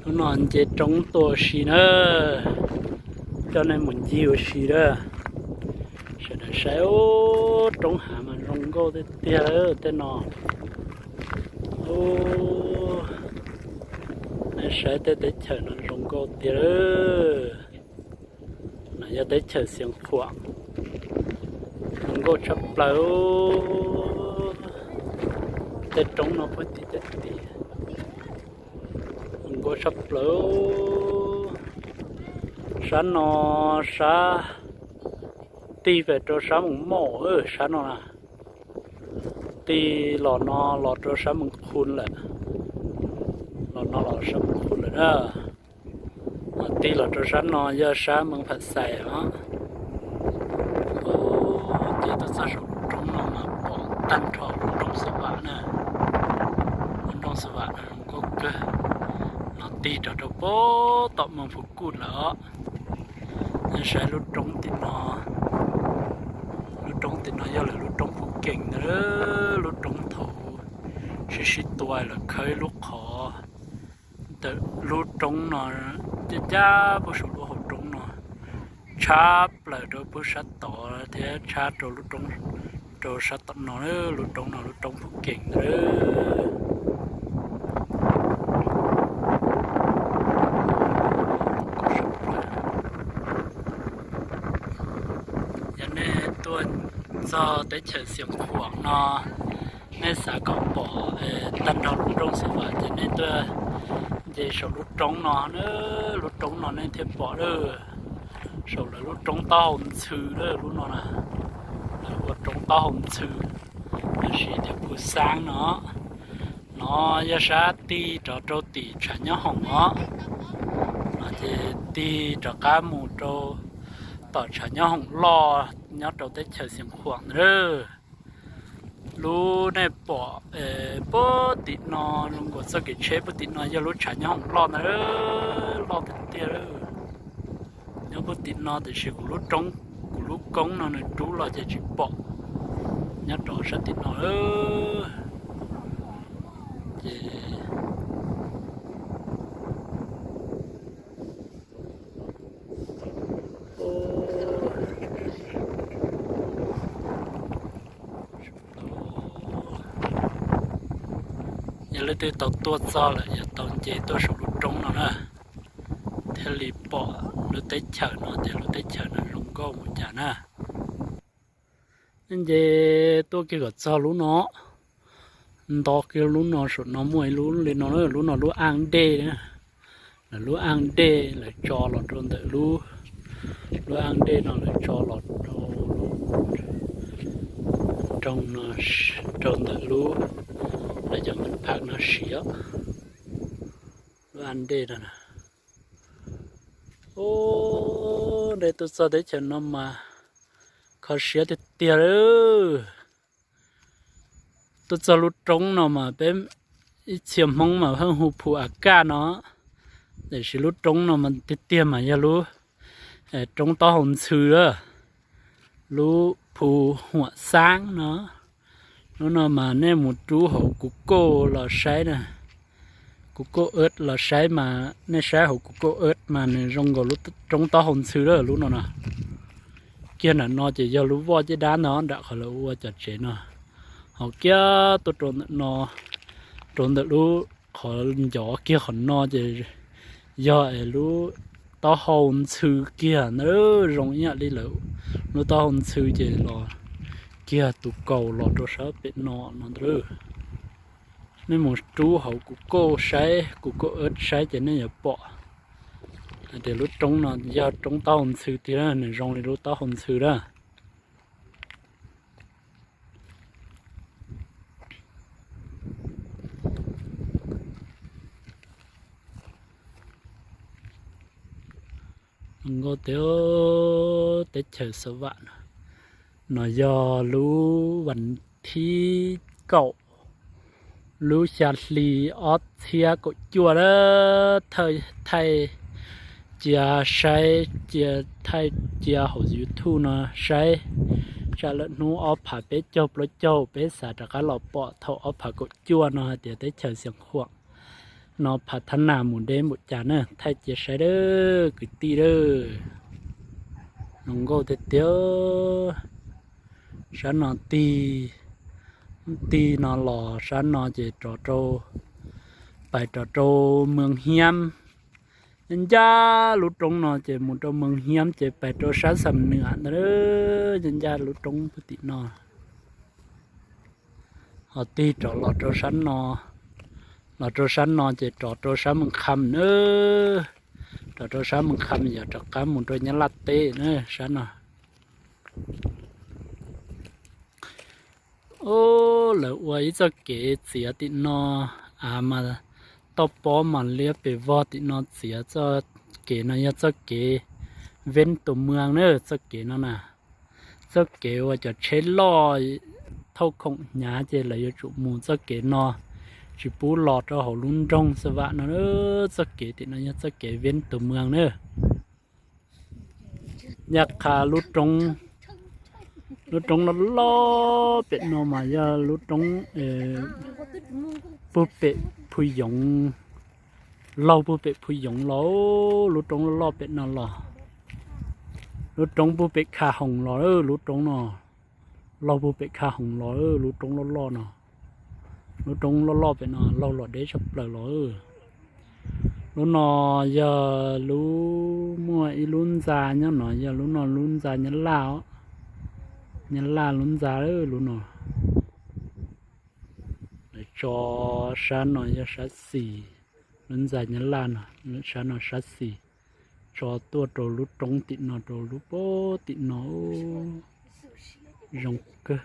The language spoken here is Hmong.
Hnub no nce roob tuaj ua si na, coj nej mus ncig ua si na. Sawv daws saib, roob hav mas zoo nkauj tiag tiag tej no. Nej saib tej teb chaws no zoo nkauj tiag. No yog teb chaws Xeev Khuam, zoo nkauj tshaj plaws. Tej roob no puag tim tej tim, zoo nkauj tshaj plaws. Sab no, sab tig pem rau sab Moos Mauj, sab no na. Tig los no los rau sab Moos Khu lawm, los no los sab Moos Khu lawm na. Tig los rau sab no yog sab Moos Pham Xais os. Ces tuaj txog saum lub roob no mas pom tag nrho lub roob Xav Vam na. Lub roob Xav Vam no zoo nkauj kawg, no tig rov rau puag tom Moos Phu Kuj lawm os. Nej saib lub roob tim no, lub roomt no yog lawv lub roob Phu Kees ntawd, lub roob thaum sib sib tua lawv khawb lub qhov ntawm lub roob no caj caj puag saum lub hauv roob no, tshab plaws rau puag sab tod thiab tshab rau lub roob, rau sab tom no, lub roob no lub roob Phu Kees ntawd. Yog nej tuaj txog teb chaws Xeev Khuam no, nej xav kom pom tag nrho lub roob Xeev Vam ces nej tuaj nce saum lub roob no, lub roob no nej thiaj pom lawm. Saum lawv lub roob taub hau ntxhw lawm lub no na, lawv ua roob taub hau ntxhw, lossis tias Phu Xaab no. No yog sab tig rov rau tim tshav nyob hoom os, no ces tig rov qab mus rau tom tshav nyob hoom loj nyob rau teb chaws Xeev Khuam ntawd. Lub nej pom puag tim no, zoo nkaus txoj kev tsheb puag tim no yog lub tshav nyob hoom loj ntawd, loj tiag tiag. Nyob puag tim no tiam sis kuv lub roob, kuv lub koob no nws rub los ces tsis pom. Nyob rau sab tim no ces yog leej twg tau tuaj txog lawm yog tau nce tuaj saum lub roob no na, thiaj li pom lub teb chaws no tias lub teb chaws no zoo nkauj mus cas na. Nce tuaj kiag kom txog lub no, nto kiag lub no, saum no muaj ib lub li no, lub no lub aj dej, lawv lub aj dej lawv tso los rau ntawm lub, lub aj dej no lawv tso los rau, rau no, rau ntawm lub, lawv cov me phaj no siav. Lub aj dej no, nej tuaj txog teb chaws no mas kho siab tiag tiag lawm. Tuaj txog lub roob no mas peb ib txhia Hmoob mas pheej hu Phu Akaj no, tiam sis lub roob no mas tiag tiag mas yog lub roob taub hau ntxhw, lub Phu Huam Xaab no. Lub no mas nej mus rub hauv Google los saib na, Google Earth los saib mas nej saib hauv Google Earth mas nws zoo nkaus lub roob taub hau ntxhw lawm lub no no. Kiag nram no ces yog lub voj caj dab ntawd nram qhov lawv ua cov tsev no. Ho kiag tuaj rau ntawm no, rau ntawm lub qhov ncov kiag qhov no ces yog es lub taub hau ntxhw kiag ntawd, zoo ib yam li lawv lub taub hau ntxhw ces los kiag tus kaus los rau sab pem no no ntawd. Nej mus rub hauv Google saib, Google Earth saib ces nej yuav pom hais tias lub roob no yog roob taub hau ntxhw tiag, nws zoo li lub taub hau ntxhw na. Nkauj tiag, teb chaws Xav Vam no. No yog lub vas thib kaum, lub xya hli ob txhiab kaum cuaj na. Thaij cia saib, cia thaij cia hauv YouTube no saib, tsam lawm hnub ob phav peb caug plaub caug peb xav rov qab los pom thaum ob phav kaum cuaj no hais tias teb chaws Xeev Khuam No phav thab nas mus deb npaum cas na, thaij cia saib dab kwv tij dab. Zoo nkauj tiag tiag. Sab no tig, tig no los sab no ces rov rau, pais rov rau Moos Hiab. Ncaj ncaj lub roob no ces mus rau Moos Hiab ces pais rau sab Xam Nuam ntag. Ncaj ncaj lub roob puag tim no. Ho tig rov los rau sab no, los rau sab no ces rov rau sab Moos Kham na. Rov rau sab Moos Kham yog rov qab mus rau Nyab Laj teb na sab no. Lawv ua ib txoj kev txiav tim no, av mas toj pob mas liab pes vog tim no txiav txoj kev no yog txoj kev Veeb Tus Mws na txoj kev no na. Txoj kev uas cov tsheb loj thauj khoom hnyav ces lawv yuav tsum mus txoj kev no, tsis pub los rau hauv lub nroog xwb vam no. Txoj kev tim no yog txoj kev Veeb Tus Mws na. Ncaj qha lub roob, lub roob loj loj pem no mas yog lub roob puag pem Phu Yoov, laug puag pem Phu Yoov los, lub roob loj loj pem no los, lub roob puag pem Kha Hoos los, lub roob no, laug puag pem Kha Hoos los, lub roob loj loj no, lub roob loj loj pem no laug los deb tshaj plaws los. Lub no yog lub, muaj ib lub ntxa nyob no, yog lub no lub ntxa Nyab Laj, Nyab Laj lub ntxa lub no. Lawv tso sab no yog sab xis, lub ntxa Nyab Laj no, sab no sab xis, tso tuaj rau lub roob tim no rau lub pob tim no. Zoo kawg.